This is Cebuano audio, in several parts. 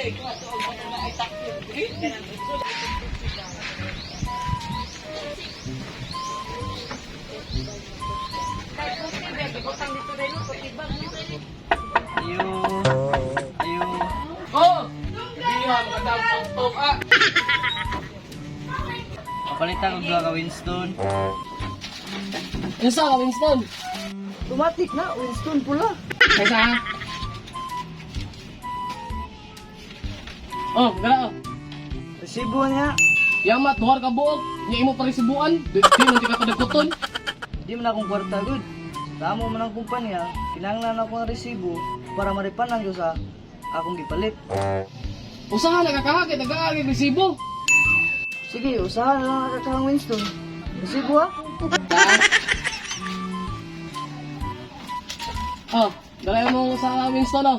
Ayo. Ayo. Oh! Hindi ha, magandang tok ah. Kapalitan og duha ka Winston. Unsa ka, Winston? Automatic na Winston pula. Kaysa ha? Oh, gala oh. Resibo niya. Yamat, duhar ka buok. Nya imo pa resibuan. Di di man di ka kadagkuton. Di man akong kwarta gud. Tamo man ang kumpanya, kinahanglan ako ang resibo para maripanan ko sa akong gipalit. Usaha na kakaha kay tagaan kay resibo. Sige, usaha na lang nakakahang Winston. Resibo ha? Oh, dala mo sa Winston oh.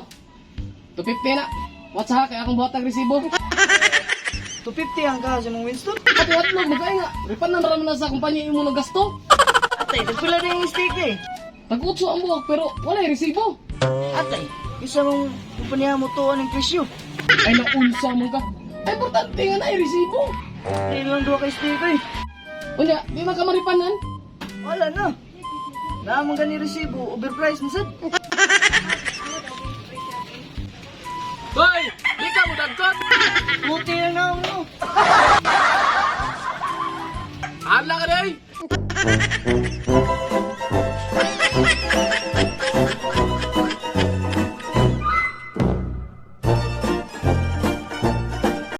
250 na. What's ha kay akong buhat ang resibo. 250 ang kaha sa mong Winston. Pati atlog magkaya nga. Refund na naman na sa kumpanya imo ng gasto. Atay, nagpila na yung steak eh. Tag-utso ang buok pero wala yung resibo. Atay, isa mong kumpanya mo to ang presyo. Ay naunsa mo ka. Ay importante nga na yung resibo. Hindi lang duha kay steak eh. Unya, di man ka maripanan. Wala na. Naamang gani resibo, overpriced na sad. Hoy, di ka mo dagkot. Puti na na mo. Hala ka day.